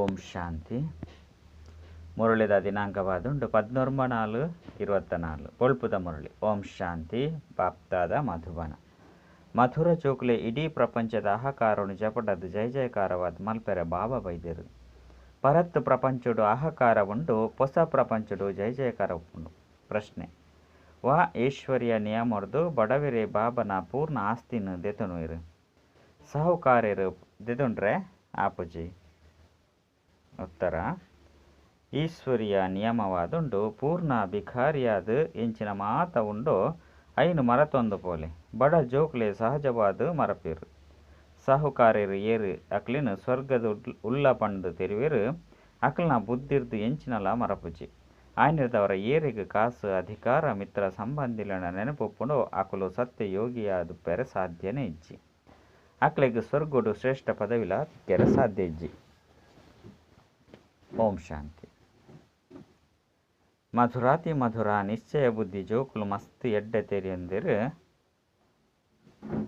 ಓಂ ಶಾಂತಿ. ಮುರಳಿದ ದಿನಾಂಕವಾದುಂಡು 14/4/24. ಬೊಳ್ಪುದ ಮುರಳಿ. ಓಂ ಶಾಂತಿ. ಬಾಪ್ತಾದ ಮಧುಬನ. ಮಧುರ ಜೋಕುಲೆ ಇಡೀ ಪ್ರಪಂಚದ ಆಹಾಕಾರನು ಜಪಟದ ಜಯ ಜಯಕಾರವಾದ ಮಲ್ಪೆರೆ ಬಾಬಾ ಬೈದರು. ಪರತ್ ಪ್ರಪಂಚಡು ಆಹಾಕಾರ ಉಂಡು, ಹೊಸ ಪ್ರಪಂಚಡು ಜಯ ಜಯಕಾರ ಉಪ್ಪುಂಡು. ಪ್ರಶ್ನೆ: ವಾ ಐಶ್ವರ್ಯ ನಿಯಮರ್ದು ಬಡವೆರೆ ಬಾಬನ ಪೂರ್ಣ ಆಸ್ತಿನ ದೆತೊನುವೆರು? ಸಾಹುಕಾರರು ದೆತೊಂಡ್ರೆ ಆಪುಜಿ. ಉತ್ತರ: ಈಶ್ವರಿಯ ನಿಯಮವಾದುಂಡು ಪೂರ್ಣ ಭಿಕಾರಿಯಾದ ಎಂಚಿನ ಮಾತ ಉಂಡೋ ಐನು ಮರತೊಂದು ಪೋಲೆ. ಬಡ ಜೋಕ್ಲೆ ಸಹಜವಾದ ಮರಪೇರು. ಸಾಹುಕಾರೆರ್ ಏರ್ ಅಕ್ಲೆನ್ ಸ್ವರ್ಗದ ಉಲ್ಲ ಪಂದ್ ತೆರಿವೆರ್. ಅಕ್ಲೆನ ಬುದ್ಧಿರ್ದ್ ಎಂಚಿನಲ ಮರಪುಜಿ. ಆಯ್ನಿರ್ದವರ ಏರೆಗ್ ಕಾಸು, ಅಧಿಕಾರ, ಮಿತ್ರ ಸಂಬಂಧಿಲೆನ ನೆನಪು ಉಪ್ಪುಂಡೋ ಅಕುಲು ಸತ್ಯಯೋಗಿಯಾದ್ ಪೆರೆ ಸಾಧ್ಯನೇ ಇಜ್ಜಿ. ಅಕ್ಲೆಗ್ ಸ್ವರ್ಗಡು ಶ್ರೇಷ್ಠ ಪದವಿಲ ತಿಕ್ಕೆರೆ ಸಾಧ್ಯ ಇಜ್ಜಿ. ಓಂ ಶಾಂತಿ. ಮಧುರಾತಿ ಮಧುರ ನಿಶ್ಚಯ ಬುದ್ಧಿ ಜೋಕುಲು ಮಸ್ತ್ ಎಡ್ಡೆ ತೆರಿಯೊಂದೆರ್.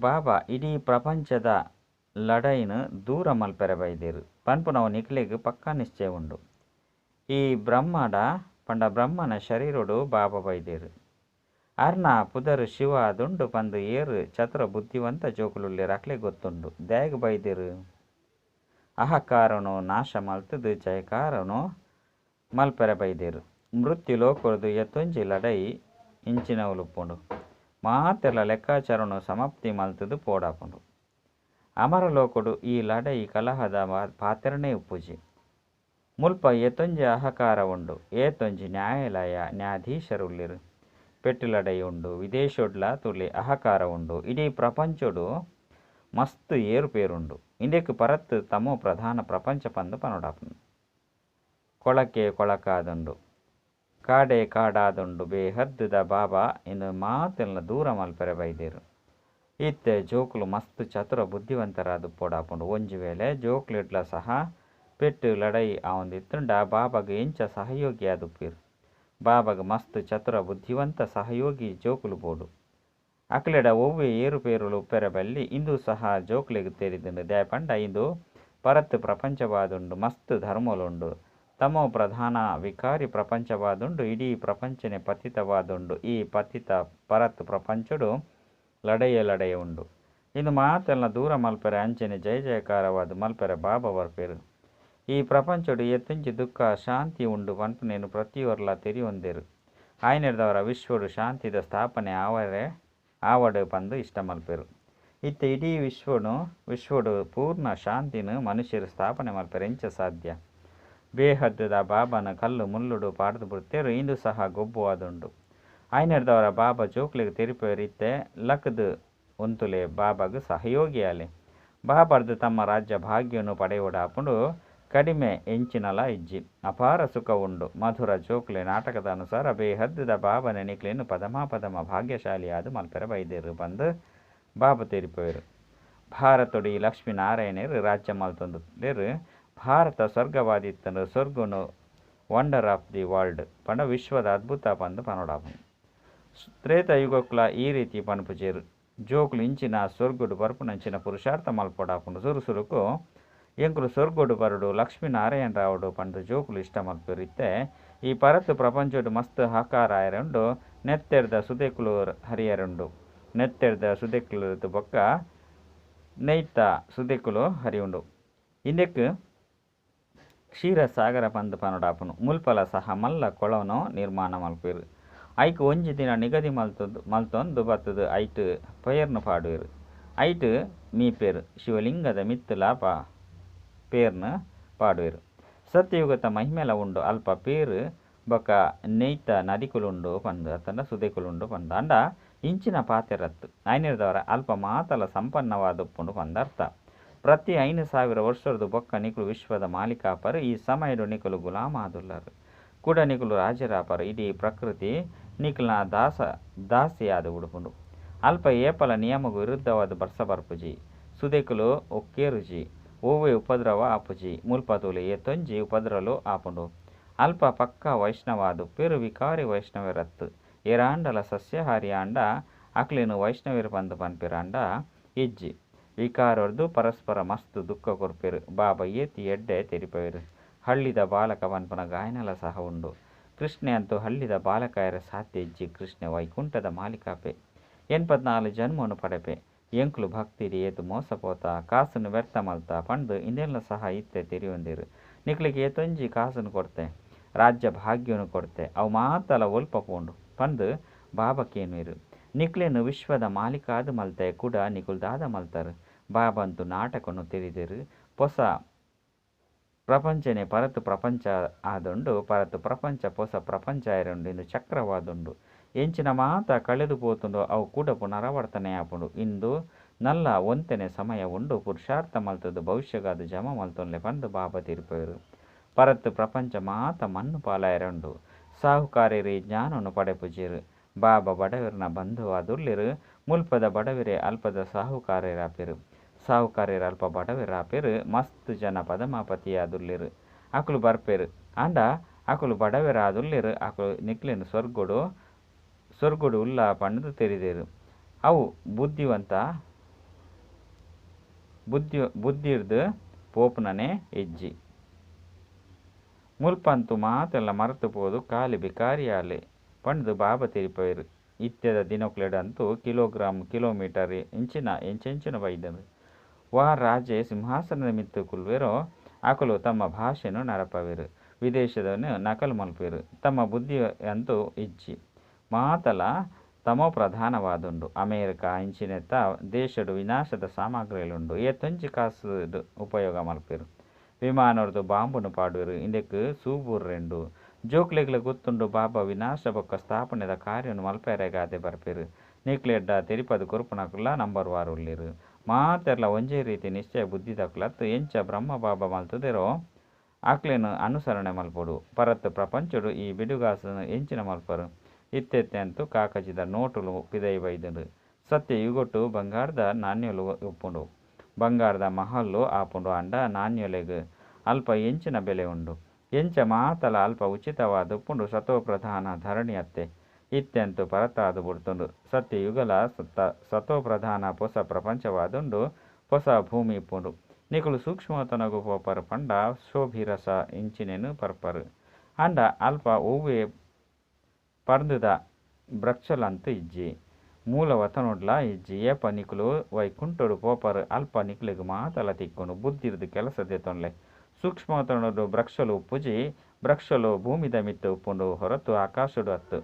ಬಾಬಾ ಇಡೀ ಪ್ರಪಂಚದ ಲಡಾಯಿನ್ ದೂರ ಮಲ್ಪೆರೆ ಬೈದೆರ್ ಪನ್ಪುನವು ನಿಕ್ಲೆಗ್ ಪಕ್ಕಾ ನಿಶ್ಚಯ ಉಂಡು. ಈ ಬ್ರಹ್ಮಡ ಪಂಡ ಬ್ರಹ್ಮನ ಶರೀರೊಡು ಬಾಬಾ ಬೈದೆರ್. ಅರ್ನ ಪುದರ್ ಶಿವ ಆದುಂಡು ಪಂದ್ ಏರ್ ಚತುರ ಬುದ್ಧಿವಂತ ಜೋಕುಲುಲ್ಲೆರ್ ಅಕ್ಲೆಗ್ ಗೊತ್ತುಂಡು. ದಾಯೆಗ್ ಬೈದೆರ್? ಅಹಂಕಾರನು ನಾಶ ಮಲ್ತುದು ಜಯಕಾರನು ಮಲ್ಪೆರೆ ಬೈದೆರ್. ಮೃತ್ಯು ಲೋಕರ್ದು ಏತೊಂಜಿ ಲಡಾಯಿ ಇಂಚಿನವುಲುಪ್ಪುಂಡು. ಮಾತೆರ್ಲ ಲೆಕ್ಕಾಚಾರನು ಸಮಾಪ್ತಿ ಮಲ್ತುದು ಪೋಡಾಪುಂಡು. ಅಮರ ಲೋಕಡು ಈ ಲಡಾಯಿ ಕಲಹದ ಪಾತೆರನೇ ಉಪ್ಪುಜಿ. ಮುಲ್ಪ ಏತೊಂಜಿ ಅಹಂಕಾರ ಉಂಡು, ಏತೊಂಜಿ ನ್ಯಾಯಾಲಯ ನ್ಯಾಯಾಧೀಶರುಲ್ಲೆರ್. ಪೆಟ್ಟು ಲಡಾಯಿ ಉಂಡು, ವಿದೇಶೋಡ್ಲ ತುಲೆ ಅಹಂಕಾರ ಉಂಡು. ಇಡೀ ಪ್ರಪಂಚಡು ಮಸ್ತ್ ಏರುಪೇರುಂಡು. ಇಂದೆಕ್ ಪರತ್ ತಮೋ ಪ್ರಧಾನ ಪ್ರಪಂಚ ಪಂದ್ ಪನೊಡಾಪುಂಡು. ಕೊಳಕೆ ಕೊಳಕಾದುಂಡು, ಕಾಡೆ ಕಾಡಾದುಂಡು. ಬೇಹದ್ದುದ ಬಾಬಾ ಇಂದು ಮಾತೆಲ್ಲ ದೂರ ಮಲ್ಪೆರೆ ಬೈದೆರ್. ಇತ್ತೆ ಜೋಕುಲು ಮಸ್ತ್ ಚತುರ ಬುದ್ಧಿವಂತರಾದ್ ಪೋಡಾಪುಂಡು. ಒಂಜಿ ವೇಳೆ ಜೋಕ್ಲೆಡ್ಲ ಸಹ ಪೆಟ್ಟು ಲಡಾಯಿ ಆವೊಂದಿತ್ತುಂಡ ಬಾಬಾಗ್ ಎಂಚ ಸಹಯೋಗಿ ಆದುಪ್ಪೆರ್. ಬಾಬಾಗ್ ಮಸ್ತ್ ಚತುರ ಬುದ್ಧಿವಂತ ಸಹಯೋಗಿ ಜೋಕುಲು ಬೋಡು. ಅಕ್ಲೆಡ ಒವ್ವೆ ಏರುಪೇರುಲು ಉಪ್ಪೆರೆ ಬಲ್ಲಿ. ಇಂದು ಸಹ ಜೋಕ್ಲೆಗ್ ತೆರಿದುಂಡು. ದಾಯೆ ಪಂಡ ಇಂದು ಪರತ್ ಪ್ರಪಂಚವಾದುಂಡು, ಮಸ್ತ್ ಧರ್ಮಲುಂಡು. ತಮೋ ಪ್ರಧಾನ ವಿಕಾರಿ ಪ್ರಪಂಚವಾದುಂಡು. ಇಡೀ ಪ್ರಪಂಚನೇ ಪತಿತವಾದುಂಡು. ಈ ಪತಿತ ಪರತ್ ಪ್ರಪಂಚಡು ಲಡಾಯಿಯೇ ಲಡಾಯಿ ಉಂಡು. ಇಂದು ಮಾತೆಲ್ಲ ದೂರ ಮಲ್ಪೆರೆ ಅಂಚನೆ ಜಯ ಜಯಕಾರವಾದ ಮಲ್ಪೆರೆ ಬಾಬಾ ಬರ್ಪೆರ್. ಈ ಪ್ರಪಂಚಡು ಏತೊಂಜಿ ದುಃಖ ಶಾಂತಿ ಉಂಡು ಪನ್ಪುನೇನು ಪ್ರತಿಯೊರ್ಲ ತೆರಿಯೊಂದೆರ್. ಆಯ್ನಿರ್ದವರ ವಿಶ್ವಡು ಶಾಂತಿದ ಸ್ಥಾಪನೆ ಆವರೆ ಆವಡ್ ಪಂದ್ ಇಷ್ಟ ಮಲ್ಪೆರ್. ಇತ್ತೆ ಇಡೀ ವಿಶ್ವಡು ಪೂರ್ಣ ಶಾಂತಿನ ಮನುಷ್ಯರು ಸ್ಥಾಪನೆ ಮಲ್ಪೆರೆ ಎಂಚ ಸಾಧ್ಯ? ಬೇಹದ್ದುದ ಬಾಬಾನ ಕಲ್ಲು ಮುಳ್ಳುಡು ಪಾಡ್ದು ಬಿಡ್ತೇರು. ಇಂದು ಸಹ ಗೊಬ್ಬು ಆದುಂಡು. ಆಯ್ನಿರ್ದವರ ಬಾಬಾ ಜೋಕ್ಲೆಗ್ ತೆರಿಪೇರ್. ಇತ್ತೆ ಲಕ್ದ್ ಉಂತುಲೆ, ಬಾಬಾಗ್ ಸಹಯೋಗಿ ಆಲೆ. ಬಾಬಾರ್ದು ತಮ್ಮ ರಾಜ್ಯ ಭಾಗ್ಯನು ಪಡೆಯೊಡಾಪುಂಡು. ಕಡಿಮೆ ಎಂಚಿನಲ ಇಜ್ಜಿ, ಅಪಾರ ಸುಖ ಉಂಡು. ಮಧುರ ಜೋಕ್ಲೆ ನಾಟಕದ ಅನುಸಾರ ಬೇಹದ್ದುದ ಬಾಬಾನೆ ನಿಕ್ಲೆನ್ ಪದಮ ಪದಮ ಭಾಗ್ಯಶಾಲಿಯಾದ್ ಮಲ್ಪೆರೆ ಬೈದೆರ್ ಪಂದ್ ಬಾಬಾ ತೆರಿಪೇರ್. ಭಾರತಡು ಈ ಲಕ್ಷ್ಮೀ ನಾರಾಯಣರು ರಾಜ್ಯ ಮಲ್ತೊಂದುಲ್ಲೆರ್. ಭಾರತ ಸ್ವರ್ಗವಾದಿತ್ತಂಡು. ಸ್ವರ್ಗನು ವಂಡರ್ ಆಫ್ the world ಪಂಡ ವಿಶ್ವದ ಅದ್ಭುತ ಪಂದ್ ಪನೊಡಾಪುಂಡು. ತ್ರೇತಾಯುಗಕ್ಕುಲ ಈ ರೀತಿ ಪನ್ಪುಜೆರ್. ಜೋಕುಲು ಇಂಚಿನ ಸ್ವರ್ಗಡು ಬರ್ಪುನಂಚಿನ ಪುರುಷಾರ್ಥ ಮಲ್ಪೊಡಾಪುಂಡು. ಸುರು ಸುರುಕು ಎಂಕುಲು ಸ್ವರ್ಗಡು ಬರಡು, ಲಕ್ಷ್ಮೀ ನಾರಾಯಣ ರಾವಡು ಪಂದ್ ಜೋಕುಲು ಇಷ್ಟ ಮಲ್ಪೆರ್. ಇತ್ತೆ ಈ ಪರತ್ ಪ್ರಪಂಚಡು ಮಸ್ತ್ ಹಾಕಾರ ಆಯರುಂಡು. ನೆತ್ತೆರ್ದ ಸುದೆಕುಲು ಹರಿಯರುಂಡು. ನೆತ್ತೆರ್ದ ಸುದೆಕುಲು ಬೊಕ್ಕ ನೆಯ್ತ ಸುದೆಕುಲು ಹರಿಯುಂಡು. ಇಂದೆಕ್ ಕ್ಷೀರಸಾಗರ ಪಂದ್ ಪನೊಡಾಪುಂಡು. ಮುಲ್ಪಲ ಸಹ ಮಲ್ಲ ಕೊಳನು ನಿರ್ಮಾಣ ಮಲ್ಪೆರ್. ಐಕ್ ಒಂಜಿ ದಿನ ನಿಗದಿ ಮಲ್ತೊಂದು ಬತ್ತುದು ಐಟ್ ಪೇರ್ನ್ ಪಾಡುವೆರ್. ಐಟ್ ಮೀಪೆರ್. ಶಿವಲಿಂಗದ ಮಿತ್ತುಲ ಪೇರ್ನ್ ಪಾಡುವೆರ್. ಸತ್ಯಯುಗತ ಮಹಿಮೆಲ ಉಂಡು. ಅಲ್ಪ ಪೇರ್ ಬೊಕ್ಕ ನೆಯ್ತ ನದಿಕುಲುಂಡು ಪಂದ್ ಅತ್ತಂಡ ಸುದೆಕುಲುಂಡು ಪಂದ್. ಅಂಡ ಇಂಚಿನ ಪಾತೆರತ್. ಆಯ್ನಿರ್ದವರ ಅಲ್ಪ ಮಾತಲ ಸಂಪನ್ನವಾದುಪ್ಪುಂಡು ಪಂದ್ ಅರ್ಥ. ಪ್ರತಿ 5000 ವರ್ಷರ್ದು ಬೊಕ್ಕ ನಿಕುಲು ವಿಶ್ವದ ಮಾಲೀಕಾಪರ್. ಈ ಸಮಯಡು ನಿಕುಲು ಗುಲಾಮಾದುಲ್ಲರ್. ಕುಡ ನಿಕುಲು ರಾಜರಾಪರ್. ಇಡೀ ಪ್ರಕೃತಿ ನಿಕಲ್ನ ದಾಸಿ ಆದ್ ಬುಡುಪುಂಡು. ಅಲ್ಪ ಏಪಲ ನಿಯಮಗ್ ವಿರುದ್ಧವಾದ ಬರ್ಸ ಬರ್ಪುಜಿ. ಸುದೆಕುಲು ಉಕ್ಕೇರುಜಿ. ಒವ್ವೆ ಉಪದ್ರವ ಆಪುಜಿ. ಮುಲ್ಪ ತೂಲೆ ಏತೊಂಜಿ ಉಪದ್ರಲು ಆಪುಂಡು. ಅಲ್ಪ ಪಕ್ಕಾ ವೈಷ್ಣವ ಆದುಪ್ಪೆರ್, ವಿಕಾರಿ ವೈಷ್ಣವೆರತ್ತ್. ಏರಾಂಡಲ ಸಸ್ಯಾಹಾರಿ ಆಂಡ ಅಕ್ಲೆನ್ ವೈಷ್ಣವೆರ್ ಪಂದ್ ಪನ್ಪೆರಾಂಡ ಇಜ್ಜಿ. ವಿಕಾರರ್ದು ಪರಸ್ಪರ ಮಸ್ತ್ ದುಃಖ ಕೊರ್ಪೆರ್. ಬಾಬಾ ಏತ್ ಎಡ್ಡೆ ತೆರಿಪಾವೆರ್. ಹಳ್ಳಿದ ಬಾಲಕ ಪನ್ಪುನ ಗಾಯನಲ ಸಹ ಉಂಡು. ಕೃಷ್ಣೆ ಅಂತೂ ಹಳ್ಳಿದ ಬಾಲಕ ಆಯೆರೆ ಸಾಧ್ಯ ಇಜ್ಜಿ. ಕೃಷ್ಣೆ ವೈಕುಂಠದ ಮಾಲೀಕಾಪೆ. 84 ಜನ್ಮೊನು ಪಡೆಪೆ. ಎಂಕುಲು ಭಕ್ತಿಡ್ ಏತ್ ಮೋಸ ಪೋತ, ಕಾಸುನು ವ್ಯರ್ಥ ಮಲ್ತ ಪಂಡ್ದ್ ಇಂದೆನ್ಲ ಸಹ ಇತ್ತೆ ತೆರಿಯೊಂದೆರ್. ನಿಕ್ಲೆಗ್ ಏತೊಂಜಿ ಕಾಸುನು ಕೊರ್ತೆ, ರಾಜ್ಯ ಭಾಗ್ಯೊನು ಕೊರ್ತೆ, ಅವು ಮಾತಲ ಒಲ್ಪ ಪೋಂಡು? ಪಂದ್ ಬಾಬಾ ಕೇನುವೆರ್. ನಿಕ್ಲೆನ್ ವಿಶ್ವದ ಮಾಲೀಕಾದ್ ಮಲ್ತೆ ಕುಡ ನಿಕುಲು ದಾದ ಮಲ್ತರ್? ಬಾಬಾ ಅಂತೂ ನಾಟಕನು ತೆರಿದೆರ್. ಪೊಸ ಪ್ರಪಂಚನೇ ಪರತ್ ಪ್ರಪಂಚ ಆದುಂಡು. ಪರತ್ ಪ್ರಪಂಚ ಪೊಸ ಪ್ರಪಂಚ ಆಯೆರೆ ಉಂಡು. ಇಂದು ಚಕ್ರವಾದುಂಡು. ಎಂಚಿನ ಮಾತ ಕಳೆದು ಪೋತುಂಡೋ ಅವು ಕುಡ ಪುನರಾವರ್ತನೆ ಆಪುಂಡು. ಇಂದು ನಲ್ಲ ಒಂತೆನೆ ಸಮಯ ಉಂಡು. ಪುರುಷಾರ್ಥ ಮಲ್ತುದು ಭವಿಷ್ಯಗಾದ್ ಜಮಾ ಮಲ್ತೊನ್ಲೆ ಪಂದ್ ಬಾಬಾ ತೆರಿಪಾಯೆರ್. ಪರತ್ ಪ್ರಪಂಚ ಮಾತ ಮಣ್ಣು ಪಾಲಾಯೆರೆ ಉಂಡು. ಸಾಹುಕಾರೆರ್ ಈ ಜ್ಞಾನೊನು ಪಡೆಪುಜೆರ್. ಬಾಬಾ ಬಡವೆರ್ನ ಬಂಧುವಾದುಲ್ಲೆರ್. ಮುಲ್ಪದ ಬಡವೆರೇ ಅಲ್ಪದ ಸಾಹುಕಾರೆರಾಪೆರ್. ಸಾಹುಕಾರೆರ್ ಅಲ್ಪ ಬಡವೆರಾಪೆರ್. ಮಸ್ತ್ ಜನ ಪದಮಾಪತಿಯಾದುಲ್ಲೆರ್. ಅಕುಲು ಬರ್ಪೆರ್. ಆಂಡ ಅಕುಲು ಬಡವೆರಾದುಲ್ಲೆರ್. ಅಕುಲು ನಿಕ್ಲೆನ್ ಸ್ವರ್ಗಡು ಸ್ವರ್ಗಡು ಉಲ್ಲ ಪಂಡ್ದ್ ತೆರಿದೆರ್. ಅವು ಬುದ್ಧಿವಂತ ಬುದ್ಧಿ ಬುದ್ಧಿರ್ದ್ ಪೋಪುನನೇ ಇಜ್ಜಿ. ಮುಲ್ಪಂತೂ ಮಾತೆಲ್ಲ ಮರತ್ ಪೋದು ಕಾಲಿ ಭಿಕಾರಿ ಆಲೆ ಪಂಡ್ದ್ ಬಾಬಾ ತೆರಿಪಾಯೆರ್. ಇತ್ತೆದ ದಿನೊಕ್ಲೆಡ್ ಅಂತೂ ಕಿಲೋಗ್ರಾಮ್ ಕಿಲೋಮೀಟರ್ ಇಂಚಿನ ಎಂಚೆಂಚಿನ ಬೈದ್ಂಡ್. ವಾ ರಾಜೆ ಸಿಂಹಾಸನದ ಮಿತ್ತ್ ಕುಲ್ಲುವೆರೋ ಅಕುಲು ತಮ್ಮ ಭಾಷೆನ್ ನಡಪಾವೆರ್. ವಿದೇಶದವೆನ್ ನಕಲು ಮಲ್ಪುವೆರ್. ತಮ್ಮ ಬುದ್ಧಿ ಅಂತೂ ಇಜ್ಜಿ. ಮಾತಲ ತಮೋ ಪ್ರಧಾನವಾದುಂಡು. ಅಮೇರಿಕ ಇಂಚಿನೆತ್ತ ದೇಶಡ್ ವಿನಾಶದ ಸಾಮಗ್ರಿಲು ಉಂಡು. ಏತೊಂಜಿ ಕಾಸ್ ಡ್ ಉಪಯೋಗ ಮಲ್ಪುವೆರ್. ವಿಮಾನೊರ್ದು ಬಾಂಬುನು ಪಾಡುವೆರ್. ಇಂದೆಕ್ ಸೂ ಬೂರ್ರೆ ಉಂಡು. ಜೋಕ್ಲೆಗ್ಲ ಗೊತ್ತುಂಡು ಬಾಬಾ ವಿನಾಶ ಬೊಕ್ಕ ಸ್ಥಾಪನೆದ ಕಾರ್ಯನ್ ಮಲ್ಪೆರೆಗಾದೆ ಬರ್ಪೆರ್. ನಿಕ್ಲೆಡ ತೆರಿಪಾದ್ ಕೊರ್ಪುನಕುಲ್ಲ ನಂಬರ್ ವಾರ್ ಉಲ್ಲೆರ್. ಮಾತೆರ್ಲ ಒಂಜೇ ರೀತಿ ನಿಶ್ಚಯ ಬುದ್ಧಿದಕುಲತ್ತ್. ಎಂಚ ಬ್ರಹ್ಮ ಬಾಬಾ ಮಲ್ತುದೆರೋ ಅಕ್ಲೆನ್ ಅನುಸರಣೆ ಮಲ್ಪೊಡು. ಪರತ್ ಪ್ರಪಂಚೊಡು ಈ ಬಿಡುಗಾಸನ್ ಎಂಚಿನ ಮಲ್ಪರ್. ಇತ್ತೆ ಇತ್ತೆ ಅಂತೂ ಕಾಕಜಿದ ನೋಟುಲು ಪಿದಯಿ ಬೈದ್ಂಡ್. ಸತ್ಯ ಯುಗೊಟು ಬಂಗಾರ್ದ ನಾಣ್ಯೊಲು ಉಪ್ಪುಂಡು. ಬಂಗಾರ್ದ ಮಹಲ್ಲು ಆಪುಂಡು ಆಂಡ ನಾಣ್ಯೊಲೆಗ್ ಅಲ್ಪ ಎಂಚಿನ ಬೆಲೆ ಉಂಡು. ಎಂಚ ಮಾತಲ ಅಲ್ಪ ಉಚಿತವಾದ್ ಉಪ್ಪುಂಡು. ಸತೋಪ್ರಧಾನ ಧರಣಿ ಅತ್ತೆ. ಇತ್ತೆ ಅಂತೂ ಪರತಾದ್ ಬುಡ್ತುಂಡು. ಸತ್ಯಯುಗಲ ಸತೋಪ್ರಧಾನ ಪೊಸ ಪ್ರಪಂಚವಾದುಂಡು. ಪೊಸ ಭೂಮಿ ಇಪ್ಪುಂಡು. ನಿಕುಲು ಸೂಕ್ಷ್ಮವತನೊಗು ಪೋಪರ್ ಪಂಡ ಶೋಭಿ ರಸ ಇಂಚಿನೆನ್ ಪರ್ಪರ್. ಆಂಡ ಅಲ್ಪ ಒವ್ವೇ ಪರ್ಂದ್ದ ವೃಕ್ಷಲಂತೂ ಇಜ್ಜಿ. ಮೂಲವತನೊಡ್ಲಾ ಇಜ್ಜಿ. ಏಪ ನಿಕುಲು ವೈಕುಂಠೊಡು ಪೋಪರ್ ಅಲ್ಪ ನಿಕ್ಲೆಗ್ ಮಾತಲ ತಿಕ್ಕುಂಡು. ಬುದ್ಧಿರ್ದ್ ಕೆಲಸ ದೆತೊನ್ಲೆ. ಸೂಕ್ಷ್ಮವತನೊಡು ವೃಕ್ಷಲು ಉಪ್ಪುಜಿ. ವೃಕ್ಷಲು ಭೂಮಿದ ಮಿತ್ತ್ ಉಪ್ಪುಂಡು ಹೊರತು ಆಕಾಶಡ್ ಅತ್ತ್.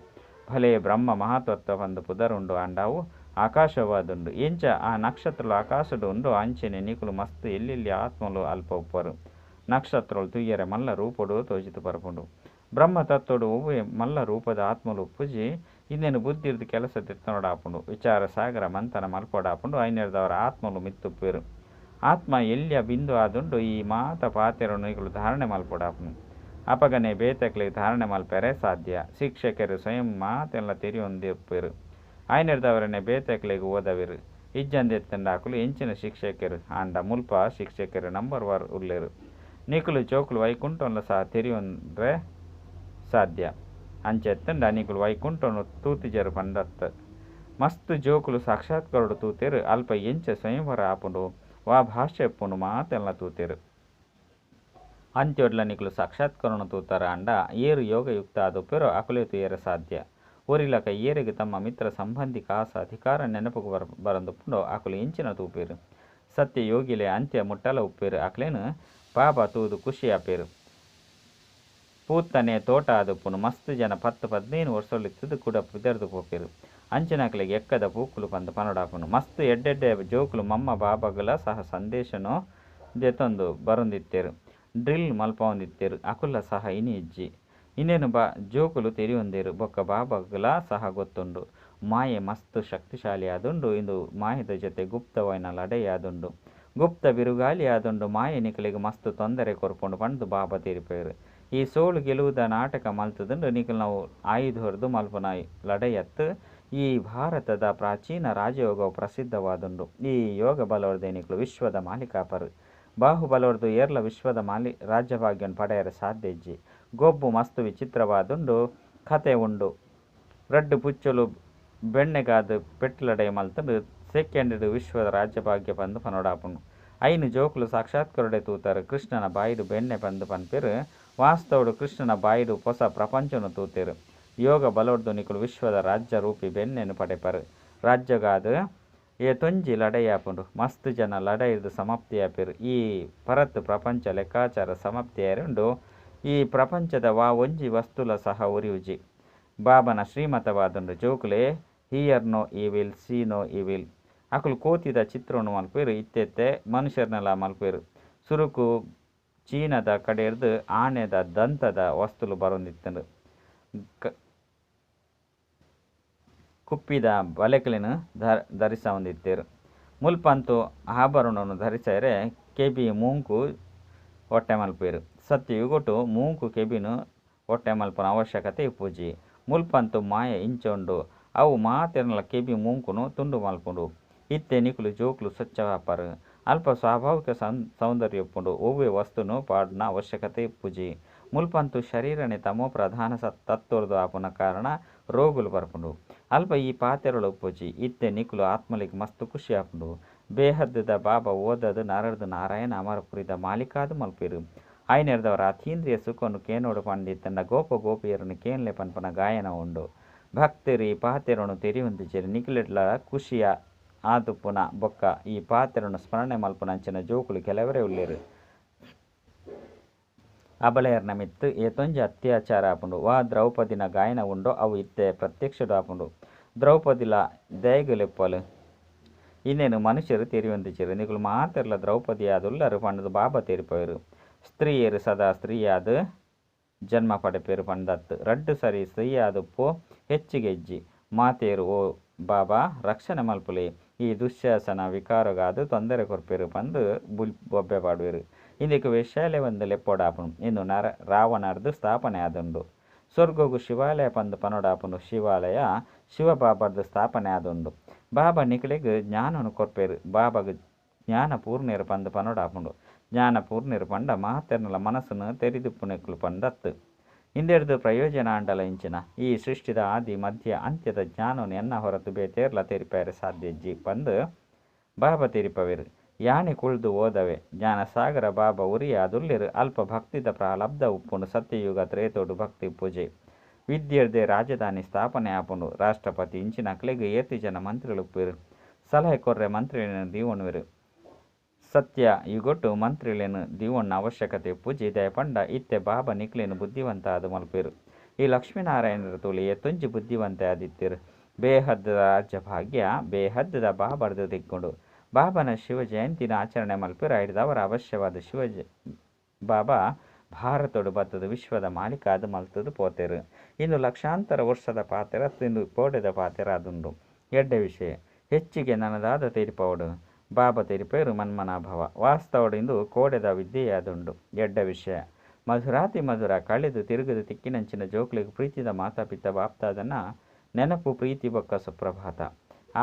ಭಲೆ ಬ್ರಹ್ಮ ಮಹತತ್ವ ಪಂದ್ ಪುದರ್ ಉಂಡು ಆಂಡ ಅವು ಆಕಾಶವಾದುಂಡು. ಎಂಚ ಆ ನಕ್ಷತ್ರಲು ಆಕಾಶಡ್ ಉಂಡೋ ಅಂಚೆನೆ ನಿಕುಲು ಮಸ್ತ್ ಎಲ್ಯ ಎಲ್ಯ ಆತ್ಮಲು ಅಲ್ಪ ಉಪ್ಪರು. ನಕ್ಷತ್ರಲು ತೂಯೆರೆ ಮಲ್ಲ ರೂಪೊಡು ತೋಜಿದ್ ಬರ್ಪುಂಡು. ಬ್ರಹ್ಮ ತತ್ವಡ್ ಒವ್ವೇ ಮಲ್ಲ ರೂಪದ ಆತ್ಮಲು ಉಪ್ಪುಜಿ. ಇಂದೆನ್ ಬುದ್ಧಿರ್ದ್ ಕೆಲಸ ದೆತ್ತೊನೊಡಾಪುಂಡು. ವಿಚಾರ ಸಾಗರ ಮಂಥನ ಮಲ್ಪೊಡಾಪುಂಡು. ಐನೆರ್ದಾವರ ಆತ್ಮಲು ಮಿತ್ತ್ ಉಪ್ಪುವೆರ್. ಆತ್ಮ ಎಲ್ಯ ಬಿಂದು ಆದುಂಡು. ಈ ಮಾತ ಪಾತೆರೊನು ನಿಕುಲು ಧಾರಣೆ ಮಲ್ಪೊಡಾಪುಂಡು. ಅಪಗನೆ ಬೇತೆಕ್ಲೆಗ್ ಧಾರಣೆ ಮಲ್ಪೆರೆ ಸಾಧ್ಯ. ಶಿಕ್ಷಕೆರ್ ಸ್ವಯಂ ಮಾತೆನ್ಲ ತೆರಿಯೊಂದಿಪ್ಪುವೆರ್. ಐನೆರ್ದಾವರನೆ ಬೇತೆಕ್ಲೆಗ್ ಓದಾವೆರ್. ಇಜ್ಜಂದೆತ್ತುಂಡ ಅಕುಲು ಎಂಚಿನ ಶಿಕ್ಷಕೆರ್. ಆಂಡ ಮುಲ್ಪ ಶಿಕ್ಷಕೆರ್ ನಂಬರ್ ವಾರ್ ಉಲ್ಲೆರ್. ನಿಕುಲು ಜೋಕುಲು ವೈಕುಂಠೊನ್ಲ ಸಹ ತೆರಿಯೊನ್ರೆ ಸಾಧ್ಯ. ಅಂಚ ಇತ್ತುಂಡ ನಿಕುಲು ವೈಕುಂಠೊನು ತೂತಿಜರ್ ಪಂದರ್ಥ. ಮಸ್ತ್ ಜೋಕುಲು ಸಾಕ್ಷಾತ್ಕಾರೊಡು ತೂತೆರ್. ಅಲ್ಪ ಎಂಚ ಸ್ವಯಂವರ ಆಪುಂಡು, ವಾ ಭಾಷೆ ಉಪ್ಪುಂಡು ಮಾತೆನ್ಲ ತೂತೆರ್. ಅಂತ್ಯೊಡ್ಲ ನಿಕುಲು ಸಾಕ್ಷಾತ್ಕಾರೊನು ತೂತರ್ ಆಂಡ ಏರ್ ಯೋಗಯುಕ್ತ ಆದುಪ್ಪೆರೋ ಅಕುಲೇ ತೂಯೆರೆ ಸಾಧ್ಯ. ಒರಿಲಕ ಏರೆಗ್ ತಮ್ಮ ಮಿತ್ರ ಸಂಬಂಧಿ ಕಾಸ್ ಅಧಿಕಾರ ನೆನಪುಗು ಬರೊಂದುಪ್ಪುಂಡೋ ಅಕುಲು ಎಂಚಿನ ತೂಪೆರ್. ಸತ್ಯಯೋಗಿಲೇ ಅಂತ್ಯ ಮುಟ್ಟಲ ಉಪ್ಪುವೆರ್. ಅಕ್ಲೆನ್ ಬಾಬಾ ತೂದು ಖುಷಿ ಆಪೆರ್. ಪೂತ್ತನೇ ತೋಟ ಆದುಪ್ಪುಂಡು. ಮಸ್ತ್ ಜನ 10 15 ವರ್ಸೊಲಿತ್ತುದ್ ಕುಡ ಪಿದಡ್ದ್ ಪೋಪೆರ್. ಅಂಚಿನಕ್ಲೆಗ್ ಎಕ್ಕದ ಪೂಕುಲು ಪಂದ್ ಪನೊಡಾಪುಂಡು. ಮಸ್ತ್ ಎಡ್ಡೆಡ್ಡೆ ಜೋಕುಲು ಮಮ್ಮ ಬಾಬಾಗುಲ ಸಹ ಸಂದೇಶನು ದೆತೊಂದು ಬರೊಂದಿತ್ತೆರ್. ಡ್ರಿಲ್ ಮಲ್ಪಾವೊಂದಿತ್ತೆರ್. ಅಕುಲ್ಲ ಸಹ ಇನಿ ಇಜ್ಜಿ. ಇಂದೆನ್ ಜೋಕುಲು ತೆರಿಯೊಂದೆರ್ ಬೊಕ್ಕ ಬಾಬಾಗುಲ ಸಹ ಗೊತ್ತುಂಡು. ಮಾಯೆ ಮಸ್ತ್ ಶಕ್ತಿಶಾಲಿ ಆದುಂಡು. ಇಂದು ಮಾಯೆದ ಜೊತೆ ಗುಪ್ತವಾಯಿನ ಲಡಾಯಿ ಆದುಂಡು. ಗುಪ್ತ ಬಿರುಗಾಳಿ ಆದುಂಡು. ಮಾಯೆ ನಿಕಲೆಗ್ ಮಸ್ತ್ ತೊಂದರೆ ಕೊರ್ಪುಂಡು ಪಂದ್ ಬಾಬಾ ತೆರಿಪಾಯೆರ್. ಈ ಸೋಲು ಗೆಲುವುದ ನಾಟಕ ಮಲ್ತುದುಂಡು. ನಿಕಲ್ನವು ಆಯುಧರ್ದ್ ಮಲ್ಪುನ ಲಡಾಯಿ ಅತ್ತ್. ಈ ಭಾರತದ ಪ್ರಾಚೀನ ರಾಜಯೋಗವು ಪ್ರಸಿದ್ಧವಾದುಂಡು. ಈ ಯೋಗ ಬಲೊರ್ದೇ ನಿಕುಲು ವಿಶ್ವದ ಮಾಲೀಕ ಆಪರ್. ಬಾಹುಬಲೊರ್ದು ಏರ್ಲ ವಿಶ್ವದ ಮಾಲಿ ರಾಜ್ಯಭಾಗ್ಯನ್ ಪಡೆಯರೆ ಸಾಧ್ಯ ಇಜ್ಜಿ. ಗೊಬ್ಬು ಮಸ್ತ್ ವಿಚಿತ್ರವಾದುಂಡು. ಕತೆ ಉಂಡು. ರಡ್ಡ್ ಪುಚ್ಚೆಲು ಬೆಣ್ಣೆಗಾದ್ ಪೆಟ್ಟ್ ಲಡಾಯಿ ಮಲ್ತ್ಂಡ್. ಸೆಕೆಂಡ್ ಡ್ ವಿಶ್ವದ ರಾಜ್ಯಭಾಗ್ಯ ಪಂದ್ ಪನೊಡಾಪುಂಡು. ಐನ್ ಜೋಕುಲು ಸಾಕ್ಷಾತ್ಕಾರೊಡೇ ತೂತರ್. ಕೃಷ್ಣನ ಬಾಯಿಡ್ ಬೆಣ್ಣೆ ಪಂದ್ ಪನ್ಪೆರ್. ವಾಸ್ತವೊಡು ಕೃಷ್ಣನ ಬಾಯಿಡ್ ಪೊಸ ಪ್ರಪಂಚೊನು ತೂತೆರ್. ಯೋಗ ಬಲೊಡ್ದು ನಿಕುಲು ವಿಶ್ವದ ರಾಜ್ಯ ರೂಪಿ ಬೆಣ್ಣೆನ್ ಪಡೆಪರ್. ರಾಜ್ಯಗಾದ್ ಏತೊಂಜಿ ಲಡಾಯಿ ಆಪುಂಡು. ಮಸ್ತ್ ಜನ ಲಡಾಯಿರ್ದ್ ಸಮಾಪ್ತಿ ಆಪೆರ್. ಈ ಪರತ್ ಪ್ರಪಂಚ ಲೆಕ್ಕಾಚಾರ ಸಮಾಪ್ತಿ ಆಯೆರೆ ಉಂಡು. ಈ ಪ್ರಪಂಚದ ವಾ ಒಂಜಿ ವಸ್ತುಲ ಸಹ ಒರಿಯುಜಿ. ಬಾಬನ ಶ್ರೀಮತವಾದುಂಡು. ಜೋಕುಲೇ, hear no evil, see no evil. ಅಕುಲು ಕೋತಿದ ಚಿತ್ರೊನು ಮಲ್ಪುವೆರ್. ಇತ್ತೆ ಇತ್ತೆ ಮನುಷ್ಯರ್ನಲ ಮಲ್ಪುವೆರ್. ಸುರುಕು ಚೀನದ ಕಡೆರ್ದ್ ಆನೆದ ದಂತದ ವಸ್ತುಲು ಬರೊಂದಿತ್ತ್ಂಡ್. ಕುಪ್ಪಿದ ಬಳೆಕ್ಲೆನ್ ಧರಿಸವೊಂದಿತ್ತೆರ್. ಮುಲ್ಪಂತೂ ಆಭರಣೊನು ಧರಿಸಯೆರೆ ಕೆಬಿ ಮೂಂಕು ಒಟ್ಟೆ ಮಲ್ಪುವೆರ್. ಸತ್ಯಯುಗೊಟು ಮೂಂಕು ಕೆಬಿನ್ ಒಟ್ಟೆ ಮಲ್ಪುನ ಅವಶ್ಯಕತೆ ಇಪ್ಪುಜಿ. ಮುಲ್ಪಂತೂ ಮಾಯೆ ಇಂಚ ಉಂಡು. ಅವು ಮಾತೆರ್ನಲ ಕೆಬಿ ಮೂಂಕುನು ತುಂಡು ಮಲ್ಪುಂಡು. ಇತ್ತೆ ನಿಕುಲು ಜೋಕುಲು ಸ್ವಚ್ಛ ಆಪರ್. ಅಲ್ಪ ಸ್ವಾಭಾವಿಕ ಸೌಂದರ್ಯ ಉಪ್ಪುಂಡು. ಒವ್ವೇ ವಸ್ತುನ್ ಪಾಡುನ ಅವಶ್ಯಕತೆ ಇಪ್ಪುಜಿ. ಮುಲ್ಪಂತೂ ಶರೀರನೇ ತಮೋಪ್ರಧಾನ ತತ್ವರ್ದು ಆಪುನ ಕಾರಣ ರೋಗಲು ಬರ್ಪುಂಡು. ಅಲ್ಪ ಈ ಪಾತೆರೊಲು ಉಪ್ಪುಜಿ. ಇತ್ತೆ ನಿಕುಲು ಆತ್ಮಲೆಗ್ ಮಸ್ತ್ ಖುಷಿ ಆಪುಂಡು. ಬೇಹದ್ದ ಬಾಬಾ ಓದಾದ್ ನರರ್ದ್ ನಾರಾಯಣ ಅಮರಪುರಿದ ಮಾಲೀಕಾದ್ ಮಲ್ಪುವೆರ್. ಆಯಿನೆಡ್ದಾವರ ಅತೀಂದ್ರಿಯ ಸುಖೊನು ಕೇನೊಡು ಪಂದ್ ಇತ್ತ್ಂಡ ಗೋಪ ಗೋಪಿಯೆರೆನ್ ಕೇನ್ಲೆ ಪನ್ಪುನ ಗಾಯನ ಉಂಡು. ಭಕ್ತೆರ್ ಈ ಪಾತೆರೊನು ತೆರಿಯೊಂದಿಜ್ಜೆರ್. ನಿಕುಲೆಡ್ಲಾ ಖುಷಿ ಆದುಪ್ಪುನ ಬೊಕ್ಕ ಈ ಪಾತೆರೊನು ಸ್ಮರಣೆ ಮಲ್ಪುನಂಚಿನ ಜೋಕುಲು ಕೆಲವರೇ ಉಲ್ಲೆರ್. ಅಬಲೆಯೆರ್ನ ಮಿತ್ತ್ ಏತೊಂಜಿ ಅತ್ಯಾಚಾರ ಆಪುಂಡು. ವಾ ದ್ರೌಪದಿನ ಗಾಯನ ಉಂಡೋ ಅವು ಇತ್ತೆ ಪ್ರತ್ಯಕ್ಷಡ್ ಆಪುಂಡು. ದ್ರೌಪದಿಲಾ ದಾಯೆಗ್ ಲೆಪ್ಪುವಲ್? ಇಂದೆನ್ ಮನುಷ್ಯೆರ್ ತೆರಿಯೊಂದಿಜ್ಜೆರ್. ನಿಕುಲು ಮಾತೆರ್ಲಾ ದ್ರೌಪದಿಯಾದುಲ್ಲರ್ ಪಂಡ್ದ್ ಬಾಬಾ ತೆರಿಪಾವೆರ್. ಸ್ತ್ರೀಯೆರ್ ಸದಾ ಸ್ತ್ರೀಯಾದ್ ಜನ್ಮ ಪಡೆಪೆರ್ ಪಂದ್ ಅತ್ತ್. ರಡ್ಡ್ ಸರಿ ಸ್ತ್ರೀಯಾದುಪ್ಪು ಹೆಚ್ಚಿಗೆ ಇಜ್ಜಿ. ಮಾತೆಯೆರ್ ಓ ಬಾಬಾ ರಕ್ಷಣೆ ಮಲ್ಪುಲೆ ಈ ದುಶ್ಯಾಸನ ವಿಕಾರಗಾದ್ ತೊಂದರೆ ಕೊರ್ಪೆರ್ ಪಂದ್ ಬೊಬ್ಬೆ ಪಾಡುವೆರ್. ಇಂದೆಕ್ ವೇಶ್ಯಾಲಯವಂದ್ ಲೆಪ್ಪೊಡಾಪುಂಡು. ಇಂದು ನರ ರಾವಣರ್ದ್ ಸ್ಥಾಪನೆ ಆದುಂಡು. ಸ್ವರ್ಗೊಗು ಶಿವಾಲಯ ಪಂದ್ ಪನೊಡಾಪುಂಡು. ಶಿವಾಲಯ ಶಿವಬಾಬಾರ್ದ್ ಸ್ಥಾಪನೆ ಆದುಂಡು. ಬಾಬಾ ನಿಕಲೆಗ್ ಜ್ಞಾನೊನು ಕೊರ್ಪೆರ್. ಬಾಬಾಗ್ ಜ್ಞಾನ ಪೂರ್ಣೆರ್ ಪಂದ್ ಪನೊಡಾಪುಂಡು. ಜ್ಞಾನ ಪೂರ್ಣೆರ್ ಪಂಡ ಮಾತೆರ್ನಲ ಮನಸ್ಸುನ್ ತೆರಿದಿಪ್ಪುನಕುಲು ಪಂದ್ ಅತ್ತ್. ಇಂದೆರ್ದ್ ಪ್ರಯೋಜನ ಆಂಡಲ ಎಂಚಿನ? ಈ ಸೃಷ್ಟಿದ ಆದಿ ಮಧ್ಯ ಅಂತ್ಯದ ಜ್ಞಾನೊನು ಎನ್ನ ಹೊರತು ಬೇತೆ ಏರ್ಲಾ ತೆರಿಪಾಯೆರೆ ಸಾಧ್ಯ ಇಜ್ಜಿ ಪಂದ್ ಬಾಬಾ ತೆರಿಪಾವೆರ್. ಯಾನೇ ಕುಲ್ದು ಓದವೆ. ಜ್ಞಾನ ಸಾಗರ ಬಾಬಾ ಒರಿಯೇ ಆದುಲ್ಲೆರ್. ಅಲ್ಪ ಭಕ್ತಿದ ಪ್ರಾಲಬ್ಧ ಉಪ್ಪುಂಡು ಸತ್ಯಯುಗ ತ್ರೇತೊಡು ಭಕ್ತಿ ಇಪ್ಪುಜಿ. ವಿದ್ಯೆರ್ದೇ ರಾಜಧಾನಿ ಸ್ಥಾಪನೆ ಆಪುಂಡು. ರಾಷ್ಟ್ರಪತಿ ಇಂಚಿನಕ್ಲೆಗ್ ಏತ್ ಜನ ಮಂತ್ರಿಲು ಉಪ್ಪುವೆರ್. ಸಲಹೆ ಕೊರ್ರೆ ಮಂತ್ರಿಲೆನ್ ದೀವೊನುವೆರ್. ಸತ್ಯ ಯುಗೊಟು ಮಂತ್ರಿಲೆನ್ ದೀವೊನ್ನ ಅವಶ್ಯಕತೆ ಇಪ್ಪುಜಿ ದಾಯೆ ಪಂಡ ಇತ್ತೆ ಬಾಬಾ ನಿಕ್ಲೆನ್ ಬುದ್ಧಿವಂತ ಆದ್ ಮಲ್ಪುವೆರ್. ಈ ಲಕ್ಷ್ಮೀನಾರಾಯಣೆರ್ ತೂಲೆ ಏತೊಂಜಿ ಬುದ್ಧಿವಂತೆ ಆದಿತ್ತೆರ್. ಬೇಹದ್ದ ರಾಜ್ಯ ಭಾಗ್ಯ ಬೇಹದ್ದ ಬಾಬಾರ್ದ್ ತಿಕ್ಕುಂಡು. ಬಾಬಾನ ಶಿವ ಜಯಂತಿನ ಆಚರಣೆ ಮಲ್ಪುವೆರ್. ಐಡ್ದಾವರ ಅವಶ್ಯವಾದ್ ಶಿವ ಬಾಬಾ ಭಾರತೊಡು ಬತ್ತುದು ವಿಶ್ವದ ಮಾಲೀಕ ಆದ್ ಮಲ್ತುದು ಪೋತೆರ್. ಇಂದು ಲಕ್ಷಾಂತರ ವರ್ಷದ ಪಾತೆರ ಅತ್ತ್ ಇಂದು ಕೋಡೆದ ಪಾತೆರ ಆದುಂಡು. ಎಡ್ಡೆ ವಿಷಯ. ಹೆಚ್ಚಿಗೆ ನನದಾದ ತೆರಿಪಾವೊಡು. ಬಾಬಾ ತೆರಿಪಾವೆರ್ ಮನ್ಮನಾಭವ. ವಾಸ್ತವಡ್ ಇಂದು ಕೋಡೆದ ವಿದ್ಯೆಯಾದುಂಡು. ಎಡ್ಡೆ ವಿಷಯ. ಮಧುರಾತಿ ಮಧುರ ಕಳೆದು ತಿರುಗುದು ತಿಕ್ಕಿನಂಚಿನ ಜೋಕ್ಲೆಗ್ ಪ್ರೀತಿದ ಮಾತಾ ಪಿತ ಬಾಪ್ದಾದನ ನೆನಪು ಪ್ರೀತಿ ಬೊಕ್ಕ ಸುಪ್ರಭಾತ.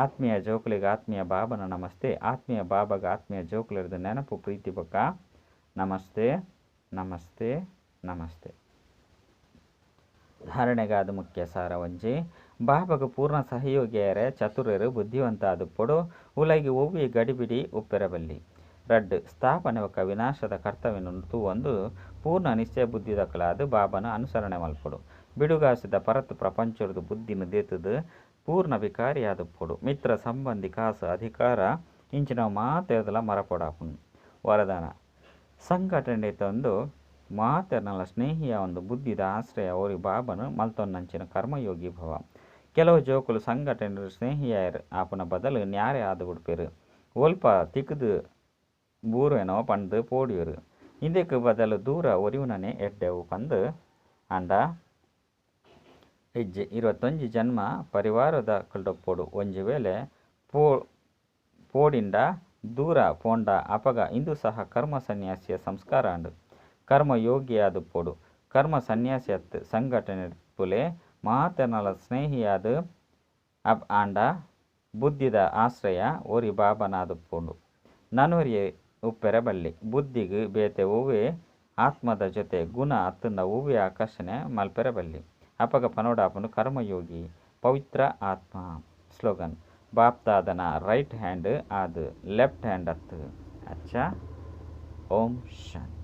ಆತ್ಮೀಯ ಜೋಕ್ಲೆಗ್ ಆತ್ಮೀಯ ಬಾಬನ ನಮಸ್ತೆ. ಆತ್ಮೀಯ ಬಾಬಾಗ್ ಆತ್ಮೀಯ ಜೋಕ್ಲೆರ್ದ್ ನೆನಪು ಪ್ರೀತಿ ಬೊಕ್ಕ ನಮಸ್ತೆ ನಮಸ್ತೆ ನಮಸ್ತೆ. ಧಾರಣೆಗಾದ್ ಮುಖ್ಯ ಸಾರ ಒಂಜಿ. ಬಾಬಾಗ್ ಪೂರ್ಣ ಸಹಯೋಗಿಯಾಯೆರೆ ಚತುರೆರ್ ಬುದ್ಧಿವಂತ ಆದುಪ್ಪೊಡು. ಉಲಯಿ ಒವ್ವೇ ಗಡಿಬಿಡಿ ಉಪ್ಪೆರೆ ಬಲ್ಲಿ. ರಡ್ಡ್. ಸ್ಥಾಪನೆ ಬೊಕ್ಕ ವಿನಾಶದ ಕರ್ತವ್ಯನ್ ತೂವೊಂದು ಪೂರ್ಣ ನಿಶ್ಚಯ ಬುದ್ಧಿದಕುಲಾದ್ ಬಾಬಾನ ಅನುಸರಣೆ ಮಲ್ಪೊಡು. ಬಿಡುಗಾಸೆದ ಪರತ್ ಪ್ರಪಂಚೊರ್ದು ಬುದ್ಧಿನ್ ದೆತ್ತ್ದ್ ಪೂರ್ಣ ವಿಕಾರಿಯಾದುಪ್ಪೊಡು. ಮಿತ್ರ ಸಂಬಂಧಿ ಕಾಸ್ ಅಧಿಕಾರ ಇಂಚಿನವು ಮಾತೆರ್ದಲ ಮರಪೊಡಾಪುಂಡು. ವರದಾನ. ಸಂಘಟನೆ ಇತ್ತೊಂದು ಮಾತೆರ್ನಲ ಸ್ನೇಹಿಯಾವೊಂದು ಬುದ್ಧಿದ ಆಶ್ರಯ ಒರಿ ಬಾಬಾನ ಮಲ್ತೊನ್ನಂಚಿನ ಕರ್ಮಯೋಗಿ ಭವ. ಕೆಲವು ಜೋಕುಲು ಸಂಘಟನೆ ಸ್ನೇಹಿಯಾಯೆರ್ ಆಪುನ ಬದಲು ನ್ಯಾರೆ ಆದ್ ಬುಡ್ಪೆರ್. ಒಲ್ಪ ತಿಕ್ಕುದು ಬೂರುವೆನೋ ಪಂದ್ ಪೋಡ್ಯುವೆರ್. ಇಂದೆಕ್ ಬದಲು ದೂರ ಒರಿಯುನನೇ ಎಡ್ಡೆ ಪಂದ್ ಆಂಡ ಇಜ್ಜಿ. 21 ಜನ್ಮ ಪರಿವಾರದಕುಲ್ಡೊಪ್ಪೊಡು. ಒಂಜಿ ವೇಳೆ ಪೋಡಿಂಡ ದೂರ ಪೋಂಡ ಅಪಗ ಇಂದು ಸಹ ಕರ್ಮ ಸನ್ಯಾಸಿಯ ಸಂಸ್ಕಾರ ಆಂಡ್. ಕರ್ಮ ಯೋಗಿಯಾದುಪ್ಪೊಡು. ಕರ್ಮ ಸನ್ಯಾಸಿ ಅತ್ತ್. ಸಂಘಟನೆಡ್ ಇಪ್ಪುಲೆ. ಮಾತೆರ್ನಲ ಸ್ನೇಹಿಯಾದ್ ಆಂಡ ಬುದ್ಧಿದ ಆಶ್ರಯ ಒರಿ ಬಾಬಾನ ಆದುಪ್ಪೊಡು. ನನೊರಿಯೆ ಉಪ್ಪೆರೆ ಬಲ್ಲಿ. ಬುದ್ಧಿಗ್ ಬೇತೆ ಒವ್ವೇ ಆತ್ಮದ ಜೊತೆ ಗುಣ ಅತ್ತುಂಡ ಒವ್ವೇ ಆಕರ್ಷಣೆ ಮಲ್ಪೆರೆ ಬಲ್ಲಿ. ಅಪಗ ಪನೊಡಾಪುಂಡು ಕರ್ಮಯೋಗಿ ಪವಿತ್ರ ಆತ್ಮ. ಸ್ಲೋಗನ್, ಬಾಪ್ದಾದನ ರೈಟ್ ಹ್ಯಾಂಡ್ ಆದ್ ಲೆಫ್ಟ್ ಹ್ಯಾಂಡ್ ಅತ್ತ್. ಅಚ್ಚಾ, ಓಂ ಶಾಂತಿ.